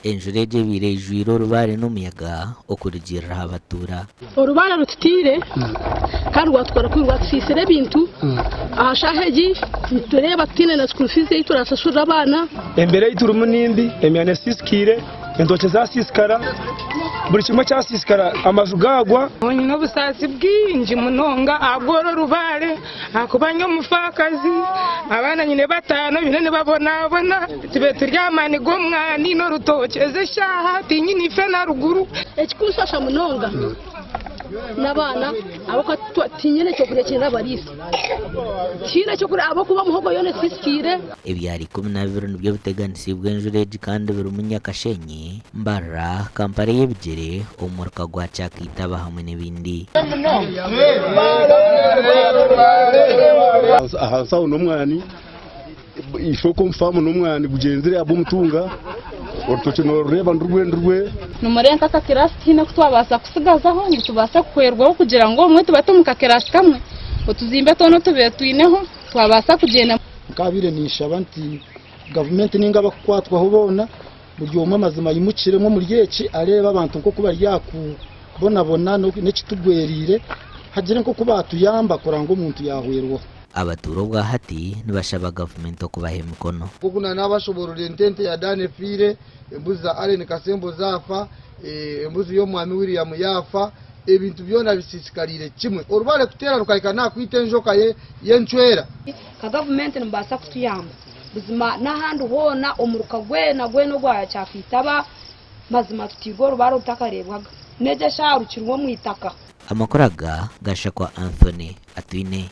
Enjura egi ebaire eijwire orubaare n'omuyaga okurugiirira aha batuura. Orubaare rututiire kandi rwatukora kubi rwatusiisira ebintu. Aha shaaha egi nitureeba tutaine na school fees ei turaasashurire abaana. Embeera ei turimu ni mbi, emyanya esiisikaire, entookye zaasiisikara, buri kimwe kyasiisikara, amaju gaagwa. Nyine obusaasi bwingi munonga ahabw'oru orubaare ahakuba ndi omufaakazi, abaana nyine bataano baine nibabonabona, tube turi aha maani g'omwani n'orutookye, ezi eshaaha tinyine ife na ruguru. Ekikunshasha munonga n'abaana ahabw'okuba tinyine ky'okurya eki ndabariisa, tihaine ky'okurya ahabw'okuba muhogo yoona esiisikaire. Ebyaro 12 nibyo biteganisiibwe enjura egi kandi birimu Nyakashenyi, Mbarara, Kampala ey'ebigyere, omuruka gwa Kyakaitaba hamwe n'ebindi. Ahansi aho n'omwani, ishooka omu faamu n'omwani gugyenzire ahabw'omutunga, orutookye noorureeba nirurwe nirurwe. Nimureeba nk'akakiraasi tihaine aku twabaasa kutsigazaho ngu tubaase kuhwerwaho kugira ngu obumwe tube turi omu kakiraasi kamwe, otuzimbe twona otubaire twineho twabaasa kugyenda. Nkaabaire ninshaba nti gavumenti ninga abakukwatwaho boona buri omwe amazima aimukiremu omuri eki areebe abantu nk'oku bari aha kubonabona n'ekitugweriire hagire nk'oku baatuyamba kureba ngu omuntu yaahwerwaho. Abatuura obwahati nibashaba gavumenti okubaha emikono. Nk'oku naanabashoboorora ente ente ya Dan efiire, embuzi za Allen Kasembo zaafa, embuzi y'omwami William yaafa, ebintu byona bisiisikariire kimwe. Orubare kuteera rukahika n'aha kwita enjoka y'encwera. Nka gavumenti nimubaasa kutuyamba buzima n'ahandi hoona omuruka gwena gwena ogwa Kyakaitaba mazima tutiirwe orubare orutakareebwaga n'egi eshaaha rukiriho omu itaka. Amakuru aga gashakwa Anthony Atwine.